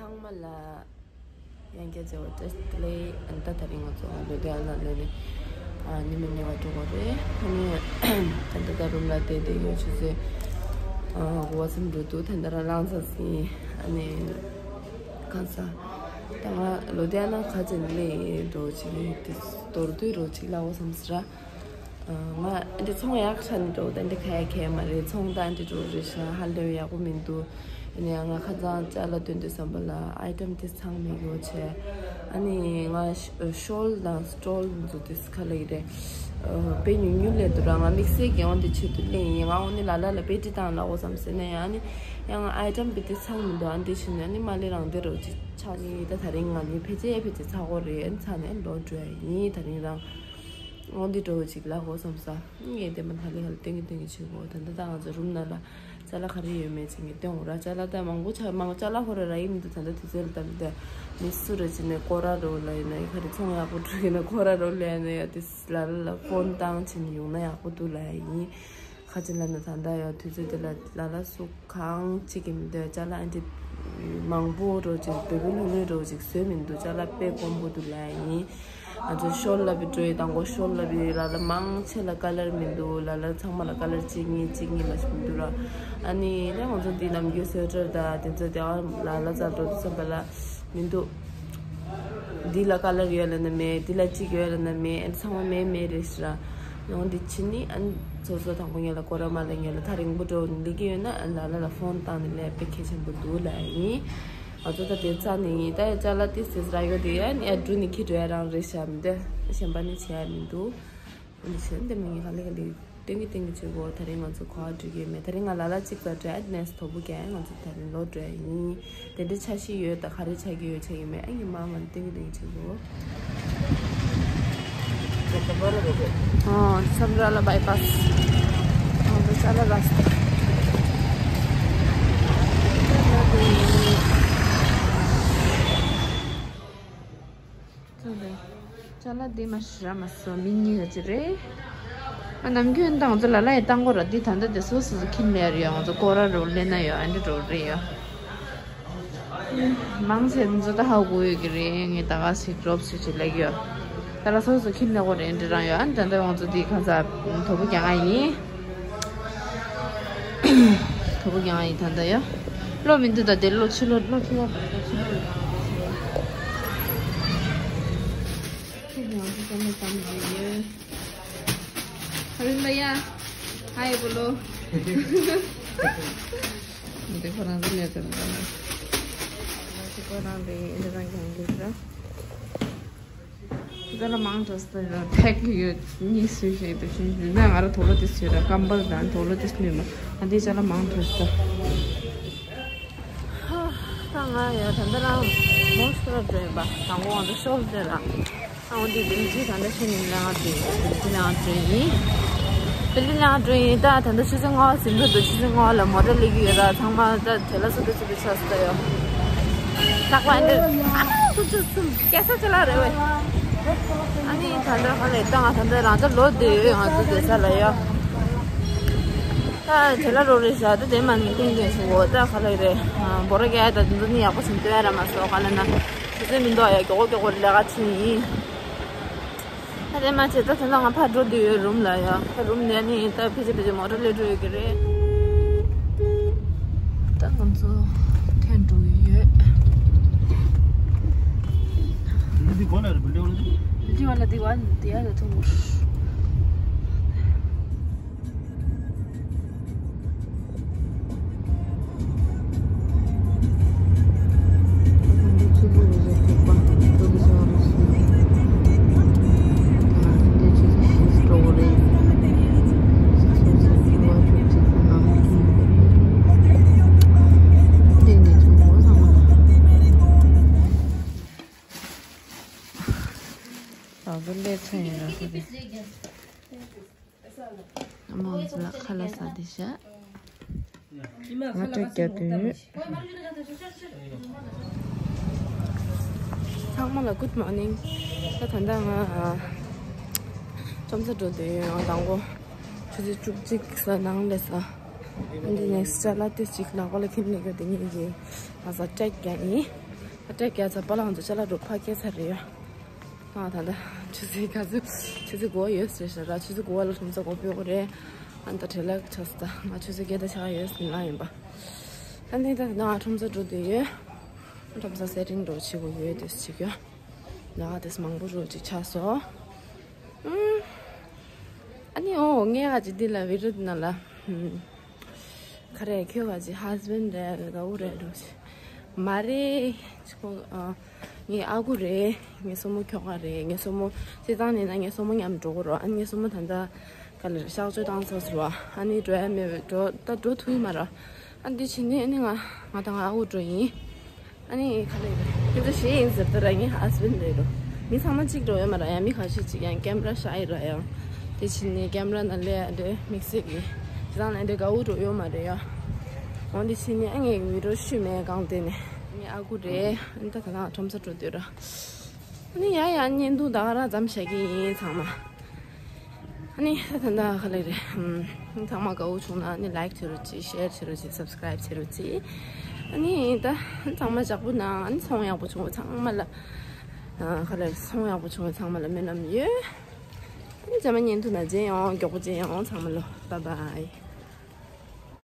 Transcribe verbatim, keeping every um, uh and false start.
ཚང་མ་ལ་ཡང་བསྐྱར་མཇལ་བ་བཀྲ་ཤིས་བདེ་ལེགས། ཨ་ནི་ད་དེ་རིང་ང་ཚོ་ལོ་ཏི་ཨ་ན་ལོན་ནས་ཨ་ཉི་མ་གཉིས་པ་འགྲོ་གི་རེད། ཨ་ནི་ད་ལྟ་ད་རུམ་ལ་བསྡད་བསྡད་ཡོད་ཆུ་ཚོད་ཨ་དགུ་པ་ཙམ་འགྲོ་འདུག་ད་ལྟ་རང་ལངས་ཚར་ཟིན། ཨ་ནི་གང་ས་ད་ང་ལོ་ཏི་ཨ་ན་ག་ཚོད་སླེབས་འགྲོ་ཅིག་དེ་མདོར་བསྡུས་རོ་ཅིག་ལབ་དགོས་བསམ་སོང་ར། ང་འདི་ཚོང་ཡག་ཆ་ནས་འགྲོ། ད་འདི་ཁ་ཡ་ཁྱད་མ་རེད། ཚོང་ད་འདི་འགྲོ་རེད་ཤག་ཧ་ལས་ཡག་པོ་མི་འདུག་ཡིན་ཡང་ང་ཁ་སང་ཅ་ལག་སྟོན་དུས་ཙམ་པ་ལ་ཨའི་ཊམ་དེ་ཚང་མེད་གི་བྱས། ཨ་ནི་ང་ཤོལ་དང་སི་ཊོལ་འཛུགས་དུས་ཁ་ལ་ཡི་རེད། དཔེ་ཉུང་ཉུང་ལས་འདུག་ར། ང་དམིགས་བསལ་གྱི་འོང་དེ་ཆེད་དུ་ལེན་ཡིན། ང་འོང་ནི་ལ་ལ་ལ་བེ་ཏི་བཏང་ལ་འོ་བསམ་ཟེར་ན་ཡང་ཨ་ནི་ཡང་ཨའི་ཊམ་བེ་ཏི་ཚང་མི་འདུག་ཨ་འདི་བྱས་ནས་ཨ་ནི་མ་ལས་རང་དེ་རོ་ཅིག་ཆགས་ནི་ད་ད་རིང་ང་ནི་ཕལ་ཆེར་ཕལ་ཆེར་ཚ་གོ་རེད། ཨ་ནི་ཚ་ནས་ལོ་འགྲོ་ཡ་ཡིན་ད་རིང་རང་། འོང་འདི་འགྲོ་ཅིག་ལ་གོ་བསམ་ས། ངས་བདེན་པ་ཧ་ལས་ཧ་ལས་ཏིང་གི་ཏིང་གི་བྱེད་གོ་ད་ལྟ་ད་ང་ཚོ་རུམ་ནང་ལ་ཅ་ལག་ག་རེ་ཡོད་མེད་ཅིག་ངས་སྟོན་འོ་ར། ཅ་ལག་ད་མང་པོ་ཆ་མང་ཅ་ལག་ཧོ་ར་ར་ཡིན་འདུག་ད་ལྟ་དུས་ཚོད་ལ་ད་མི་ད་མི་སུ་ར་ཅི་ནས་ཀོ་ར་རོ་ལ་ཡིན་ན་ཡི་ག་རེ་ཚོང་ཡག་པོ་འགྲོ་ཡིན་ན་ཀོ་ར་རོ་ལ་ཡིན་ན་ཡ་དེ་ལ་ལ་ལ་ཕོན་བཏང་ཕྱིན་ཡོང་ན་ཡག་པོ་འདུག་ལ་ཡ་ཡིན། ཁ་ཅིག་ལ་ནི་ད་ལྟ་ཡང་དུས་ཚོད་དེ་ལ་ལ་ལ་སུ་གང་ཅིག་གི་མི་འདོད་ཅ་ལག་ཨ་འདི་མང་པོ་རོ་ཅིག་བེ་བེ་ལྷོད་ལྷོད་རོ་ཅིག་བཟོས་མི་འདུག་ཅ་ལག་དཔེ་དཀོན་པོ་འདུག་ལ་ཡིན། ང་ཚོ་ཤོལ་ལ་བི་འགྲོ་ཡི་དང་པོ་ཤོལ་ལ་བི་ལ་ལ་མང་ཆེ་ལ་ཀ་ལར་མི་འདུག་ལ་ལ་ཚང་མ་ལ་ཀ་ལར་གཅིག་གཉིས་གཅིག་གཉིས་མ་ཞིག་མི་འདུག་ར། ཨ་ནི་ད་ང་ཚོ་འདི་ནམ་རྒྱུན་སོ་ཊར་ད་དེ་ཚོ་དེ་ཨ་ལ་ལ་ཙ་འགྲོ་དུས་ཙམ་པ་ལ་མི་འདུག་འདི་ལ་ཀ་ལར་ཡོད་ལ་ན་མེད། འདི་ལ་གཅིག་ཡོད་ལ་ན་མེད། ཨ་ཚང་མ་མེད་མེད་རེད་ཟེར་ར། ཡང་འདི་ཕྱི་ནི་ཨ་ནི་སོ་སོ་དང་པོ་ངེད་ལ་ཀོ་ར་མ་ལ་ངེད་ལ་ཐག་རིང་པོ་འགྲོ་ནི་ལི་གི་ཡོད་ན་ཨ་ལ་ལ་ལ་ཕོན་བཏང་ནི་ལས་དཔེ་གལ་ཆེན་པོ་འདུག་ལ་ཡིན། ང་ཚོ་ད་དེ་རྩ་ནི་ཡིན། ད་ཡ་ཅ་ལག་ཏི་སི་ར་ཡོད་དེ་ཡ་ནི་ཨ་འགྲུ་ནི་ཁི་འགྲོ་ཡ་རང་རེད་ཤག་མི་འདོད་གཞན་པ་ནི་བྱེད་ཡ་མི་འདུག་འདི་བྱས་འདི་མི་ངེད་ལ་ལི་ག་ལི། ཏིང་གི་ཏིང་གི་བྱེད་དགོས། ད་རིང་ང་ཚོ་ག་པར་འགྲོ་གི་ཡོད་མེད། ད་རིང་ང་ལ་ལ་གཅིག་པ་འགྲོ་ཨེ་ནས་དོ་པོ་རྒྱག་ང་ཚོ་ད་རིང་ལོ་འགྲོ་ཡ་ཡིན། དེ་འདྲའི་འཆར་གཞི་ཡོད་ད་ག་རེ་ཆགས་ཀྱི་ཡོད་ཆགས་ཀྱི་མེད་ཨ་ངའི་མ་མ་ནི་ཏིང་གི་ཏིང་གི་བྱེད་དགོས། ཨོ་སམ་ར་ལ་བྷའི་པཱ་སི། ཨོ་ད་ཅ་ལག་ར་སྟ། ཅ་ལག་འདི་མ་ཤི་ར་མ་སོ་མི་གཉིས་ཀ་ཅི་རེད། ཨ་ནམ་རྒྱུན་ད་ང་ཚོ་ལ་ལ་ཡི་བཏང་གོ་ར་འདི་ད་ལྟ་དེ་སོ་སོ་སོ་ཁྱིམ་ལ་ཡར་ཡོད། ང་ཚོ་སྐོར་ར་རོ་ལེན་ན་ཡོད། ཨ་འདྲ་རོ་རེད་ཡོད། མང་ཆེ་ང་ཚོ་ད་ཧ་གོ་ཡོད་ཀྱི་རེད། ངས་ད་ག་སི་ཌོབ་སི་ཅི་ལེགས་ཡོད། ད་ལ་སོ་སོ་ཁྱིམ་ལ་གོ་རེ་འདྲ་རང་ཡོད། ཨ་ནི་ད་ལྟ་ང་ཚོ་འདི་གང་ཟག་དོ་པོ་རྒྱག་ང་ཡིན། དོ་པོ་རྒྱག་ང་ཡིན་ད་ལྟ་ཡོད། ལོ་མི་འདུག་ད་དེ་ལོ་ཕྱི་ལོ་ལོ་ཕྱི་ལོ་ཕྱི་ལོ་ཕྱི་ལོ་ཡང་ཚོ་ཚང་མ་བསམ་གྱི་ཡོད། ཧ་རི་ལ་ཡ། ཧའི་བོ་ལོ། འདི་ཁོ་རང་ཚོ་ལས་དོན་དང་། ཁོ་རང་རེད་འདི་རང་གྱང་གི་ར། ད་ལ་མང་དྲགས་ད་ལ་ཐེག་ཡོད་གཉིས་སུ་ཞིག་ཏུ་ཕྱིན་ཞུ་ན་ང་ར་དོ་ལོ་ཏི་སུ་ར་ཀམ་པལ་དང་དོ་ལོ་ཏི་སུ་ནི་མ་ཨ་འདི་ཅ་ལ་མང་དྲགས་ད། ད་ང་ཡ་ད་ལྟ་རང་མོ་ཤོར་འགྲོ་ཡིན་པ་དང་པོ་ང་ཚོ་ཤོར་འགྲོ་ར། ཨ་འོ་འདི་འདི་འདི་ད་ལྟ་ཕྱི་ནས་ལས་ང་འགྲོ་ཡིན། ཕི་ལི་ལས་ང་འགྲོ་ཡིན། ཕི་ལི་ལས་ང་འགྲོ་ཡིན། ད་ད་ལྟ་ཆུ་ཚོད་ལྔ་པ་ཟིན་འགྲོ་འདུག་ཆུ་ཚོད་ལྔ་པ་ལ་མོ་ཊ་སླེབས་ཀྱི་ཡོད་ར། ཚང་མ་ད་དེ་ལ་སུ་འདུག་སུ་འདུག་ཆགས་སུ་ད་ཡོད། ལྷག་པ་འདི་ཨ་ཁུ་ཚོ་གསུམ་སྐྱེ་ས་ཅི་ལ་རེ་བས། ཨ་ནི་ད་ལྟ་ཧ་ལས་ད་ང་ད་ལྟ་རང་ད་ལོ་དེ་ཡོད་ང་ཚོ་བསྡད་ས་ལ་ཡོད། ད་དེ་ལ་རོ་རེ་བཞག་ད་དེ་མ་ནི་ཏིང་ཏིང་ཞིག་འོ་ད་ཧ་ལས་རེད། འབོ་ར་རྒྱག་ཡ་ད་དེ་ཚོ་ནི་ཡག་པོ་ཞིག་སྟོན་ཡ་ར་མ་སོ་ག་ལ་ན་དེ་ཚོའི་མི་འདུག་ཡ་མགྱོགས་པོ་མགྱོགས་པོ་ལས་ཀ་ཕྱིན་ཡིན། ད་དེ་མ་བྱས་ད་དེ་ལ་ང་ཕར་འགྲོ་འདོད་ཡོད་རུམ་ལ་ཡ། ཕར་རུམ་ནས་ནི་ད་ཕལ་ཆེར་ཕལ་ཆེར་མོ་ཊ་སླེབས་འགྲོ་ཡོད་ཀྱི་རེད། ད་ང་ཚོ་ཐོན་འགྲོ་གི་ཡོད། འདི་གོ་ལ་རེད་བུ་འདི་བ་ལ་འདི་བ་ལ་འདི་ཡ་ལ་ཐུག་ད་གཟོད་ལས་ཚན་ཡིན་ན་ཁོ་དེ། ཨ་མ་ང་ཚོ་ལ་ཁ་ལག་ཟ་དེ་བྱ། ང་སྤྲད་རྒྱག་དུས། ཚང་མ་ལ་good morning། ད་ད་ལྟ་ང་ཨ་ལྕམ་ཚ་འགྲོ་དུས་ཡོད། ང་དང་པོ་ཆུ་ཚོད་བཅུ་གཅིག་ས་ནང་ལས་ས། འདི་ནེག་སི་ཅ་ལག་ཏིས་ཅིག་ལག་པ་ལ་ཁྱེར་ནས་ཡོད། དེ་ངས་ཀྱི་ང་ཚོ་ཊེག་རྒྱག་ཡིན། ཊེག་རྒྱག་ཚ་པ་ལང་ཚོ་ཅ་ལག་འགྲོ་ཕ་སྐད་ཚ་རེད་ཡ། ང་ད་ལྟ་ཆུ་ཚོད་ག་ཚོད་ཆུ་ཚོད་དགུ་པ་ཡོད་ཟེར་ཤག་ར། ཆུ་ཚོད་དགུ་པ་ལ་ཁྲོམ་ས་སྒོ་ཕྱེ་དགོས་རེད། ཨ་ད་བྲེལ་ལ་ཆགས་སོང་། ད་ང་ཆུ་ཚོད་བརྒྱད་དང་ཕྱེད་ཀ་ཡོད་ཟིན་ལ་ཡིན་པ། ཨ་ནི་ད་ང་ཁྲོམ་ས་འགྲོ་འདོད་ཡོད། ཁྲོམ་ས་སེ་ཊིང་འགྲོ་བྱེད་དགོས་ཡོད་དེ་ཟེར་གྱི་ཡོད། ད་དེ་མང་པོ་རུ་ཅིག་ཆགས་སོང་། ཨུམ། ཨ་ནི་འོ་ངས་ག་ཅིག་འདི་ལ་བི་ཌི་ཡོ་འདི་ནང་ལ། ཨུམ། ག་རེ་ཁྱོད་ག་ཅིག་ཧ་སི་བྷེན་ཌི་རེད་དགའ་བོ་རེད་འགྲོ་ཅིག་མ་རེད། ཁོ་ཨ། ངའི་ཨ་ཁུ་རེད། ངའི་སྲུ་མོ་ཁྱོ་ག་རེད། ངའི་སྲུ་མོ་སྤྱིར་བཏང་ནས་ན་ངའི་སྲུ་མོ་མཉམ་འགྲོ་གི་རོ། ཨ་ནི་ངའི་སྲུ་མོ་ད་ལྟ་ག་ལེར་གཤག་བཅོས་བཏང་ཚར་སོང་བ། ཨ་ནི་འགྲོ་ཡ་མེད་པས་འགྲོ་ད་འགྲོ་ཐུབ་ཀྱི་མ་རེད། ཨ་འདི་བྱས་ནས་ཨ་ནི་ང་ང་དང་ང་ཨ་ཁུ་འགྲོ་ཡིན། ཨ་ནི་ག་ལེ་ཡིན། ཁྱེད་ཚོ་ཞེས་ཡིན་ཟེར་ད་ར་ངའི་ཧ་སི་བྷེན་ཌི་རེད་རོ། མི་ཚང་མ་གཅིག་འགྲོ་ཡོད་མ་རེད་ཡ། མི་ཁ་ཤས་གཅིག་ཡང་ཀེམ་ར་ཤ་ཡི་ར་ཡང་། དེ་བྱས་ནས་ཀེམ་ར་ནང་ལས་ཨ་འདྲེ་དམིགས་བསལ་གྱི་དེ་དང་ཨ་འདྲེ་དགའ་བོ་འགྲོ་ཡོད་མ་རེད་ཡ། འོ་འདི་བྱས་ནས་ཨ་ངས་བི་ཌི་ཡོ་ཤུ་མེད་གང་དེ་ནས་ངའི་ཨ་ཁུ་རེད། ཨ་ནི་ད་ད་ནང་ཁྲོམ་ས་འགྲོ་འདོད་ར། ཨ་ནི་ཡ་ཡ་བརྙན་ཐུང་ད་ག་རང་མཚམས་བཞག་གི་ཡིན་ཚང་མ། ཨ་ནི་ད་ད་ག་ལེ་རེད། ཨམ། ཚང་མ་དགའ་བོ་བྱུང་ན་ཨ་ནི་ལའིཀ་བྱེད་རོགས་གྱིས། ཤེར་བྱེད་རོགས་གྱིས། སབ་སི་ཀ་རའིབ་བྱེད་རོགས་གྱིས། ཨ་ནི་ད་ཚང་མ་ཇག་པོ་ན་ཨ་ནི་ཚོང་ཡག་པོ་བྱུང་བ་ཚང་མ་ལ། ཨ་ག་ལེ་ཚོང་ཡག་པོ་བྱུང་བ་ཚང་མ་ལ་སྨོན་ལམ་ཡོད། ཨ་ནི་རྗེས་མ་བརྙན་ཐུང་ན་མཇལ་ཡོང་། མགྱོགས་པོ་མཇལ་ཡོང་ཚང་མ་ལོ། བཱའི་བཱའི།